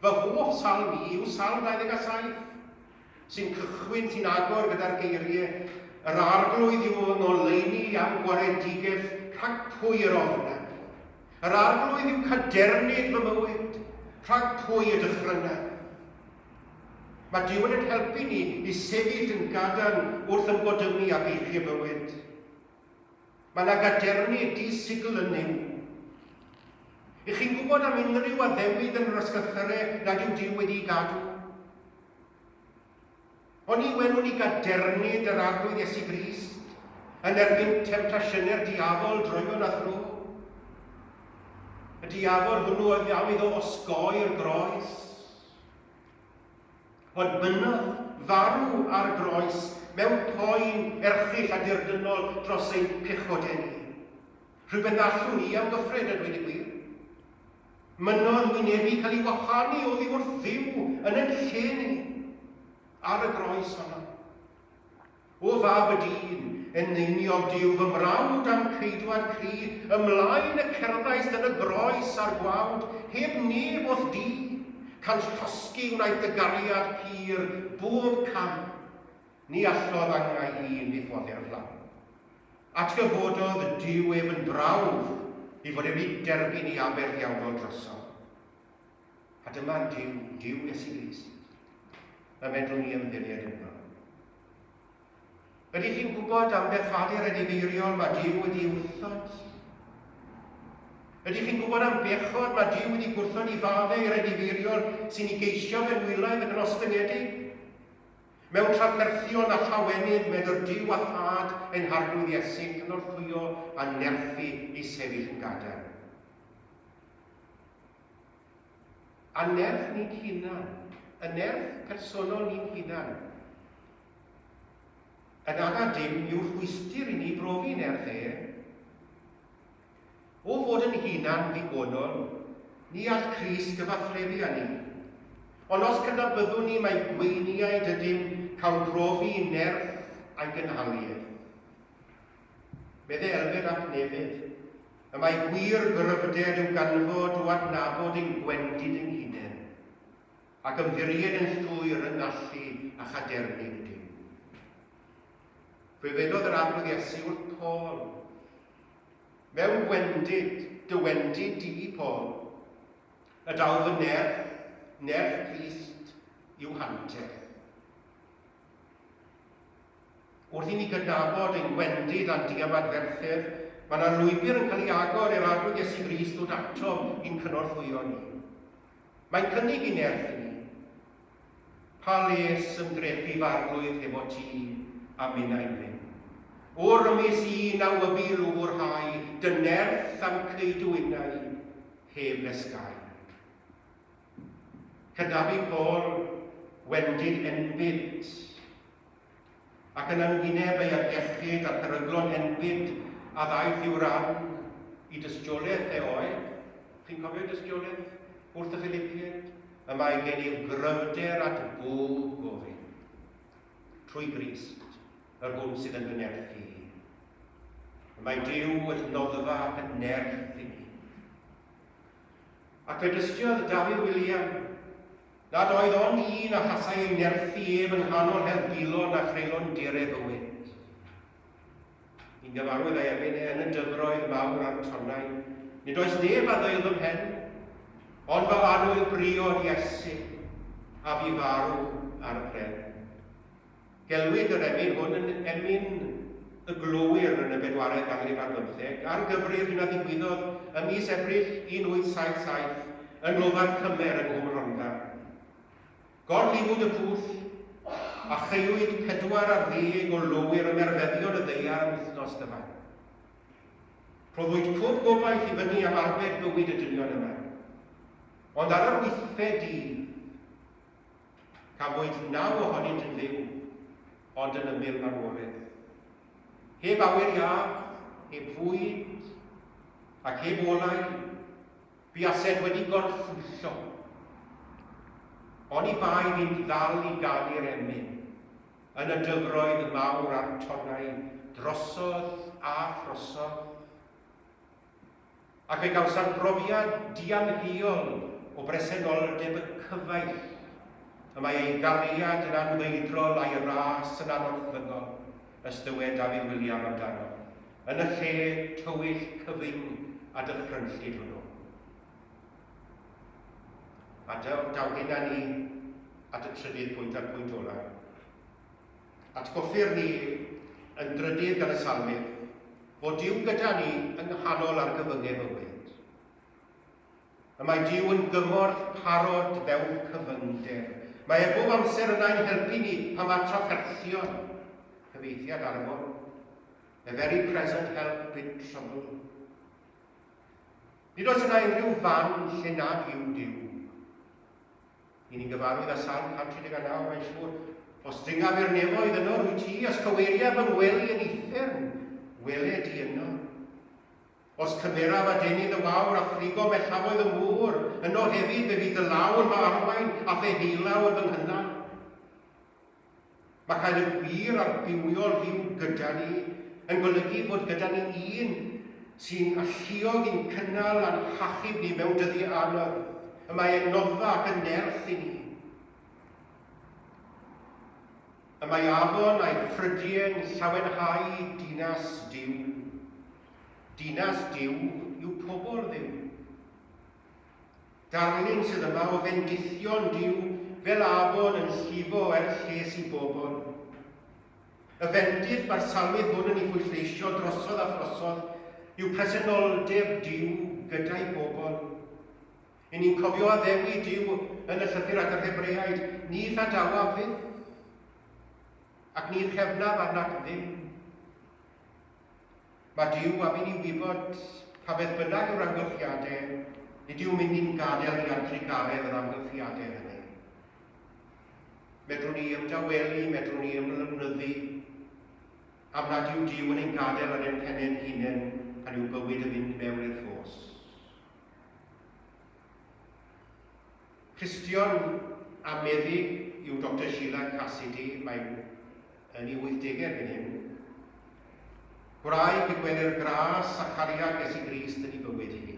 Fy hoff salm i yw Salm 27, sy'n cychwyn, sy'n agor gyda'r geiriau, Yr Arglwydd yw fy ngoleuni a'm gwaredigaeth rhag pwy yr ofnaf? Yr Arglwydd yw cadernid fy mywyd, rhag pwy y dychrynaf? Mae Duw yn ein helpu ni i sefyll yn gadarn wrth ymgodymu â beichiau bywyd. Mae 'na gadernid di-sigl yn Nuw. Ych chi'n gwybod am unrhyw addewid yn yr ysgythyre nad yw Duw wedi'i gadw? Oni welwn ni gadernid yr Arglwydd Iesu Grist yn erbyn temtasiynau'r diafol droeon a thro? Y diafol hwnnw oedd am iddo osgoi'r groes. Ond mynnodd farw ar y groes mewn poen erchyll a dirdynnol dros ein pechodau ni. Rhywbeth na allwn ni amgyffred a dweud y gwir. Mynnodd wynebu cael ei wahanu oddi wrth Dduw yn ein lle ni ar y groes honno. O fab y dyn, eneiniog Duw, fy mrawd a'm ceidwad cry, ymlaen y cerddaist yn y groes a'r gwawd, heb neb o'th du, cant llosgi wnaeth dy gariad pur bob cam, ni allodd angau hun ddifoddi'r fflam. Atgyfododd Duw ef yn brawf ei fod e wedi derbyn ei aberth iawnol drosom. A dyma'r Duw, Duw Iesu Grist, y medrwn ni ymddiried ynddo. Ydych chi'n gwybod am bechadur edifeiriol mae Duw wedi wrthod? Ydych chi'n gwybod am bechod mae Duw wedi gwrthod i faddau i'r edifeiriol sy'n ei geisio fe'n wylaidd ac yn ostyngedig? Mewn trafferthion a llawenydd medr Duw a Thad ein Harglwydd Iesu'n cynorthwyo a nerthu i sefyll yn gadarn. A nerth ni'n hunan, y nerth personol ni'n hunan, yn anad dim yw'r rhwystr i ni brofi nerth e. O fod yn hunan ddigonol, ni all Crist gyfathrebu â ni. Ond os cydnabyddwn ni mai gweiniaid ydym, cawn brofi nerth a'i gynhaliaeth. Medde Elfed ap Nefydd, y mae gwir gryfder i'w ganfod o adnabod ein gwendid ein hunain, ac ymddiried yn llwyr yng ngallu a chadernid Duw. Fe wedodd yr Arglwydd Iesu wrth Paul, Mewn gwendid, dy wendid di, Paul, y daw fy nerth, nerth Crist, i'w hanterth. Wrth i ni gydnabod ein gwendid a'n diamadferthedd, mae yna lwybr yn cael ei agor i'r Arglwydd Iesu Grist ddod atom i'n cynorthwyo ni. Mae'n cynnig i nerth i ni. Pa les ymdrechu f'arglwydd hefo ti a minnau'n fyw? O rymus i na wybu lwfwrhau dy nerth a'm ceidw innau heb lesgau. Cydnabu Paul wendid enbyd, ac yn anwyneb ei afiechyd a'r peryglon enbyd a ddaeth i'w ran i dystiolaeth e oedd, chi'n cofio dystiolaeth wrth y Philipiaid? Y mae gennyf gryfder at bob gofyn, trwy Grist, yr hwn sydd yn fy nerthu i. Y mae Duw yn noddfa ac yn nerth i ni. Ac fe dystiodd Dafydd William nad oedd ond un a allasai ei nerthu ef yng nghanol helbulon a chreulon dere bywyd. Ni'n gyfarwydd â'i emyn e yn y dyfroedd mawr a'r tonnau. Nid oes neb a ddeil fy mhen, ond fy annwyl briod Iesu, a fi farw ar y pren. Gelwid yr emyn hwn yn emyn y glowyr yn y bedwaredd ganrif ar bymtheg, ar gyfri'r hyn a ddigwyddodd ym mis Ebrill 1877 yng Nglofa'r Cymer yng Nghwm Rhondda. Gorlifwyd y pwll, a chaewyd 40 o lowyr ym merfeddion y ddaear am wythnos gyfan. Rhoddwyd pob gobaith i fyny am arbed bywyd y dynion yma. Ond ar yr wythfed dydd, Cafwyd naw ohonynt yn fyw, ond yn ymyl marwolaeth. Heb awyr iach, heb fwyd, ac heb olau, buasent wedi gorffwyllo. Oni bai iddynt ddal i ganu'r emyn, yn y dyfroedd mawr a'r tonnau, drosodd a throsodd. Ac fe gawsant brofiad diamheuol o bresenoldeb y cyfaill, y mae ei gariad yn anfeidrol a'i ras yn anorchfygol, ys dywed Dafydd William amdano, yn y lle tywyll cyfyng a dychrynllyd hwnnw. A daw, daw hyn â ni at y trydydd pwynt a'r pwynt olaf. Atgoffir ni yn drydydd gan y Salmydd fod Duw gyda ni yng nghanol argyfyngau bywyd. Y mae Duw yn gymorth parod mewn cyfyngder. Mae e bob amser yna i'n helpu ni pan mae trafferthion. Cyfeithiad Arfon. A very present help in trouble. Nid oes yna unrhyw fan lle nad yw Duw. Y'n ni'n gyfarwydd â Salm 139, mae'n siŵr. Os dringaf i'r nefoedd, yno rwyt ti, os cyweiriaf fy ngwely yn uffern, wele di yno. Os cymeraf adenydd y wawr a thrigo mellafoedd y môr, yno hefyd fe fydd dy law yn fy arwain a ddeheulaw yn fy nghynnal. Mae cael y gwir a'r bywiol Dduw gyda ni yn golygu fod gyda ni un sy'n alluog i'n cynnal a'n hachub ni mewn dyddiau anodd. Y mae e'n noddfa ac yn nerth i ni. Y mae afon a'i ffrydiau'n llawenhau dinas Duw. Dinas Duw yw pobl Dduw. Darlun sydd yma o fendithion Duw fel afon yn llifo er lles i bobl. Y fendith mae'r salmydd hwn yn ei phwysleisio drosodd a throsodd yw presenoldeb Duw gyda'i bobl. Yn ni'n cofio addewid Duw yn y llythyr at yr Hebreaid, ni thadawaf fyth, ac ni chefnaf arnat ddim. Mae Duw am i ni wybod, pa beth bynnag yw'r amgylchiadau, nid yw'n mynd i'n gadael ni ar drugaredd yr amgylchiadau hynny. Medrwn ni ymdawelu, medrwn ni ymlynyddu, am nad yw Duw yn ein gadael ar ein pennau'n hunain pan yw bywyd yn mynd mewn i'r ffos. Cristion a meddyg yw Doctor Sheila Cassidy, mae'n yn ei 80au erbyn hyn. Gwraig y gwelir gras a chariad Iesu Grist yn ei bywyd hi.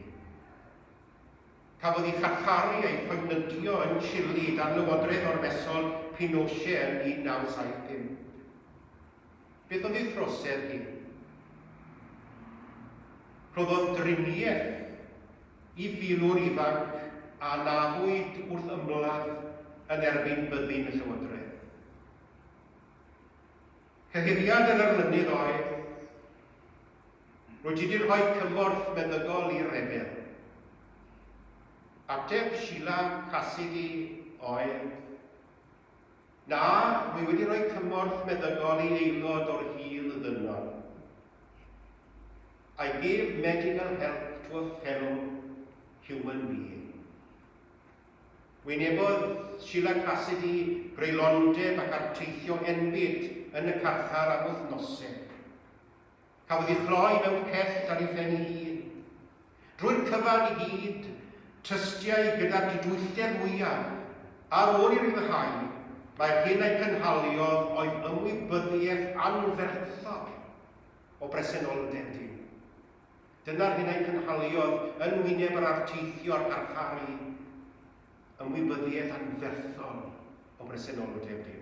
Cafodd ei charcharu a'i phoenydio yn Chile dan lywodraeth ormesol Pinochet yn 1975. Beth oedd ei throsedd hi? Rhoddodd driniaeth i filwr ifanc a anafwyd wrth ymladd yn erbyn byddin y llywodraeth. Cyhuddiad yr erlynydd oedd, Rwyt ti wedi rhoi cymorth meddygol i'r rebel. Ateb Sheila Cassidy oedd, Na, rwy wedi rhoi cymorth meddygol i aelod o'r hil ddynol. I gave medical help to a fellow human being. Wynebodd Sheila Cassidy greulondeb ac arteithio enbyd yn y carchar am wythnosau. Cafodd ei chloi mewn cell ar ei phen ei hun. Drwy'r cyfan i gyd, tystiai gyda'r didwyllder mwyaf, ar ôl ei ryddhau, mai'r hyn a'i cynhaliodd oedd ymwybyddiaeth anferthol o bresenoldeb Duw. Dyna'r hyn a'i cynhaliodd yn wyneb yr arteithio a'r carcharu, ymwybyddiaeth anferthol o bresenoldeb Duw.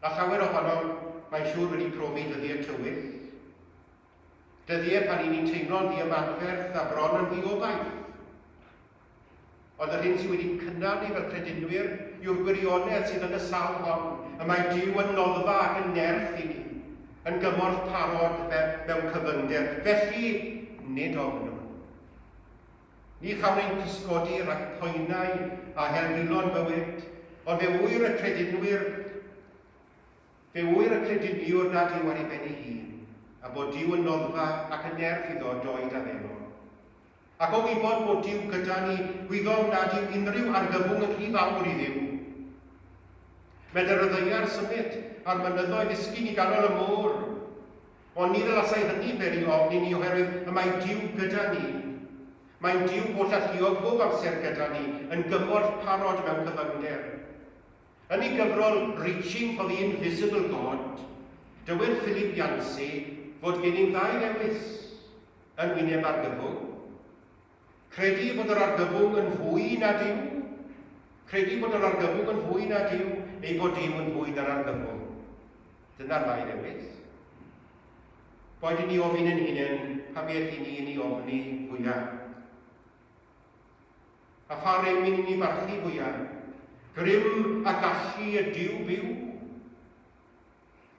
A llawer ohonom, mae'n siŵr, wedi profi dyddiau tywyll. Dyddiau pan 'y ni'n teimlo'n ddiymadferth a bron yn ddiobaith. Ond yr hyn sydd wedi'n cynnal ni fel credinwyr yw'r gwirionedd sydd yn y salm hon, y mae Duw yn noddfa ac yn nerth i ni, yn gymorth parod mewn cyfyngder. Felly, nid ofnwn. Ni chawn ein cysgodi rhag poenau a helbulon bywyd, ond fe ŵyr y credinwyr, fe ŵyr y crediniwr nad yw ar ei ben ei hun, a bod Duw yn noddfa ac yn nerth iddo doed a ddelo. Ac o wybod bod Duw gyda ni, gwyddom nad yw unrhyw argyfwng yn rhy fawr i Dduw. Medr y ddaear symud, a'r mynyddoedd ddisgyn i ganol y môr, Ond ni ddylasai hynny beri ofn i ni oherwydd y mae Duw gyda ni. Mae'n Duw hollalluog bob amser gyda ni, yn gymorth parod mewn cyfyngder. Yn ei gyfrol Reaching for the Invisible God, dywed Philip Yancey fod gennym ddau ddewis yn wyneb argyfwng. Credu bod yr argyfwng yn fwy na Duw. Credu bod yr argyfwng yn fwy na Duw, neu bod Duw yn fwy na'r argyfwng. Dyna'r ddau ddewis. Boed i ni ofyn yn hunain pa beth i ni yn ei ofni fwyaf. A pha rym i ni barchu fwyaf? Grym a gallu y Duw byw?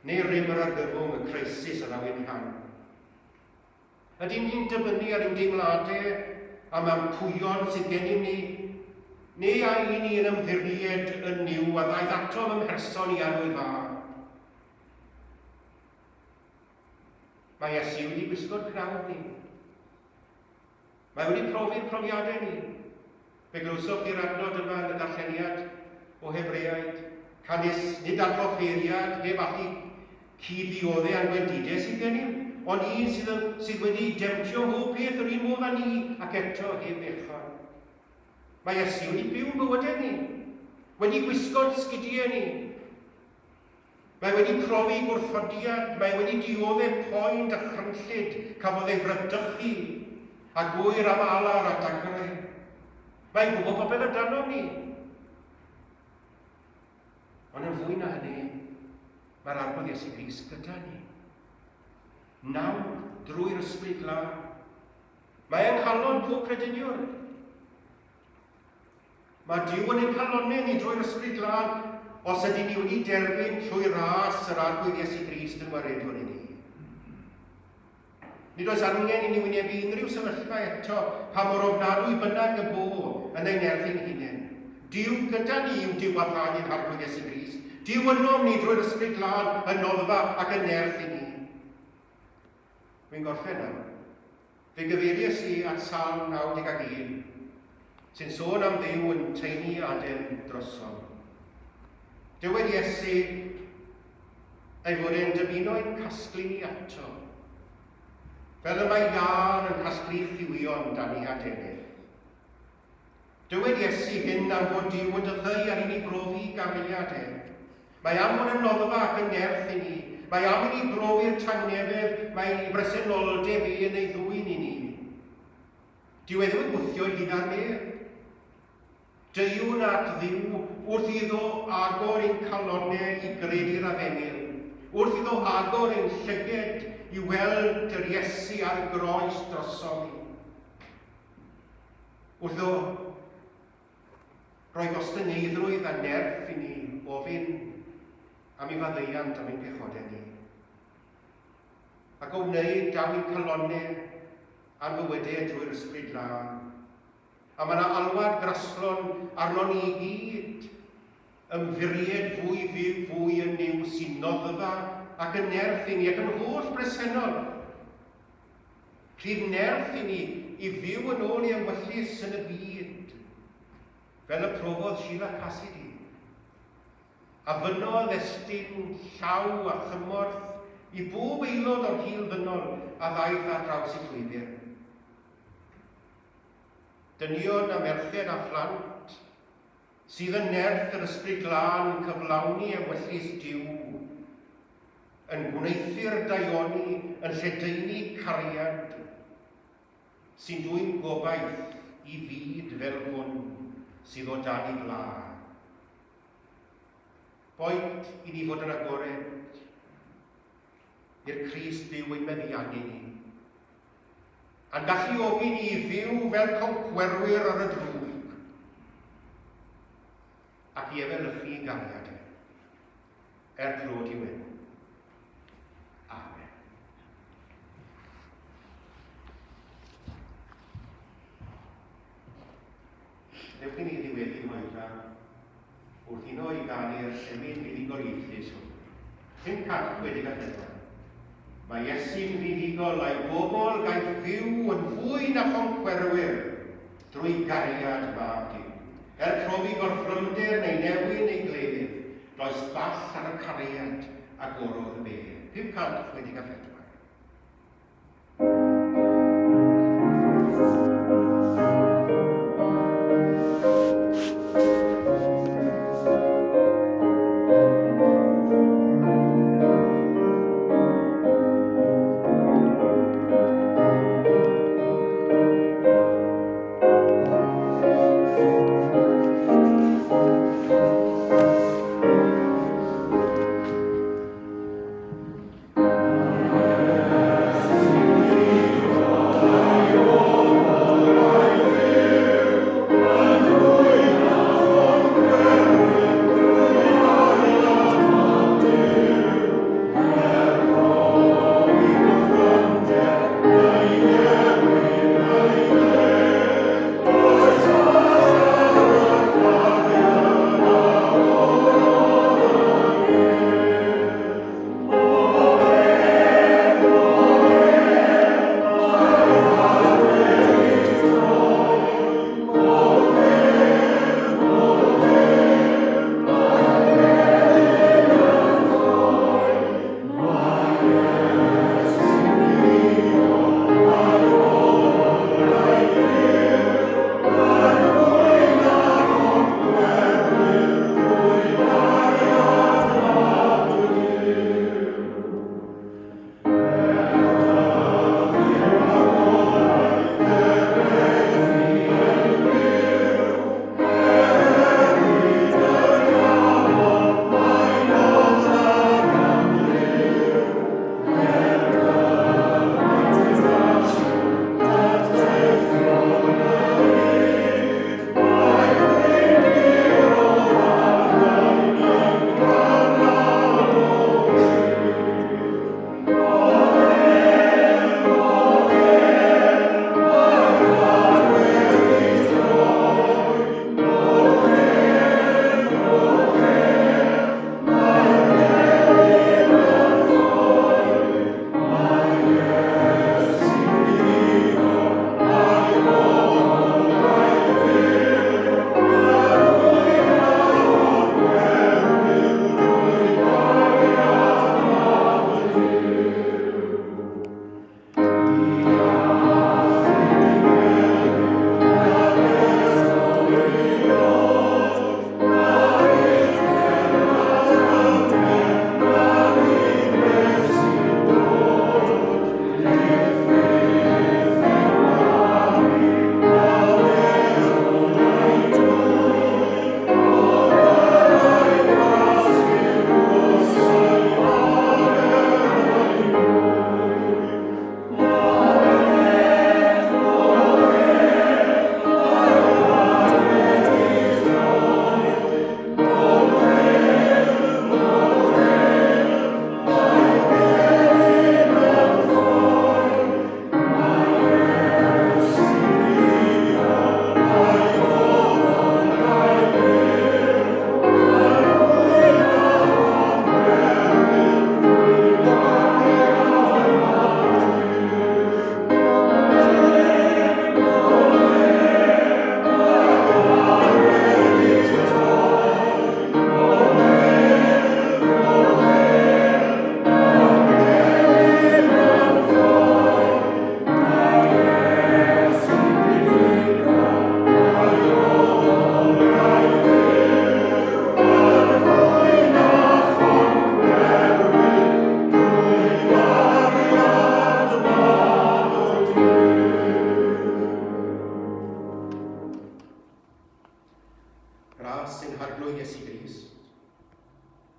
Neu rym yr argyfwng, y creisis a ddaw i'n rhan? Ydyn ni'n dibynnu ar ein deimladau am ampwyon sydd gennym ni? Neu a y'n ni yn ymddiried yn Nuw a ddaeth atom ym mherson Ianwy Fab? Mae Iesu wedi gwisgo'r cnawd ni. Mae wedi profi'r profiadau ni. Fe glywsoch chi'r adnod yma yn y darlleniad o Hebreaid, Canys nid archoffeiriad heb allu cyd-ddiodde a'n gwendidau sydd gennym, ond un sydd, yn, sydd wedi ei demtio mhob peth yr un modd â ni, ac eto heb bechod. Mae Iesu wedi byw'n bywydau ni, wedi gwisgo'n sgidiau ni, Mae wedi profi gwrthodiad, mae wedi dioddef poen dychrynllyd, cafodd ei fradychu, a gŵyr am alar a dagrau. Mae'n gwybod popeth amdanom ni. Ond yn fwy na hynny, mae'r Arglwydd Iesu Grist gyda ni. Nawr, drwy'r Ysbryd Glân. Mae yng nghalon pob crediniwr. Mae Duw yn ein calonnau ni drwy'r Ysbryd Glân os ydyn ni wedi derbyn trwy ras yr Arglwydd Iesu Grist yn waredwr i ni. Nid oes angen i ni wynebu unrhyw sefyllfa eto, pa mor ofnadwy bynnag y bo yn ein nerth ein hunain. Duw gyda ni yw Duw a Thad ein Harglwydd Iesu Grist. Duw ynom ni drwy'r Ysbryd Glân yn noddfa ac yn nerth i ni. Wy'n gorffen nawr. Fe gyfeiries i at Salm 91, sy'n sôn am Dduw yn taenu aden drosom. Dywed Iesu ei fod e'n dymuno ein casglu ni ato, fel y mae iâr yn casglu cywion dan ei adenydd. Dywed Iesu hyn am fod Duw yn dycheu ar i ni brofi gariad e. Mae am fod yn noddfa ac yn nerth i ni. Mae am i ni brofi'r tangnefedd mae ei bresenoldeb e yn ei ddwyn i ni. Dyw e ddim yn gwthio ei hun ar neb. Deuwn at Dduw wrth iddo agor ein calonnau i gredu'r Efengyl, wrth iddo agor ein llyged i weld yr Iesu ar y groes drosom ni. Wrth iddo roi gostyngeiddrwydd a nerth i ni ofyn am ei faddeuant am ein pechodau ni. Ac o wneud daw i'n calonnau a'n bywydau drwy'r Ysbryd Glân. A mae 'na alwad graslon arnon ni i gyd, ymddiried fwy fyw fwy yn Nuw sy'n noddfa ac yn nerth i ni ac yn holl bresennol. Rhydd nerth i ni i fyw yn ôl ei ewyllys yn y byd, fel y profodd Sheila Cassidy. A fynnodd estyn llaw a chymorth i bob aelod o'r hil ddynol a ddaeth ar draws ei llwybr. Dynion a merched a phlant, sydd yn nerth yr Ysbryd Glân yn cyflawni ewyllys Duw, yn gwneuthur daioni, yn lledaenu cariad, sy'n dwyn gobaith i fyd fel hwn sydd o dan ei bla. Boed i ni fod yn agored i'r Crist byw ein meddiannu ni, a'n galluogi ni i fyw fel concwerwyr ar y drwg, ac i efelychu i gariad e, er clod i'w enw. Amen. Dewch i ni ddiweddu oedfa wrth uno i ganu'r emyn fuddugoliaethus hwn. 564. Mae Iesu'n fuddugol a'i bobl gaiff fyw yn fwy na choncwerwyr drwy gariad Mab Duw. Er profi gorthrymder neu newyn neu gledd, does ball ar y cariad agorodd y bedd. 564.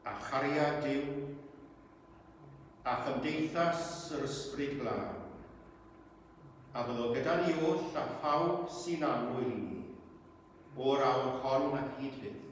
A chariad Duw, a chymdeithas yr Ysbryd Glân, a fyddo gyda ni oll a phawb sy'n annwyl i ni, o'r awr hon ac hyd byth.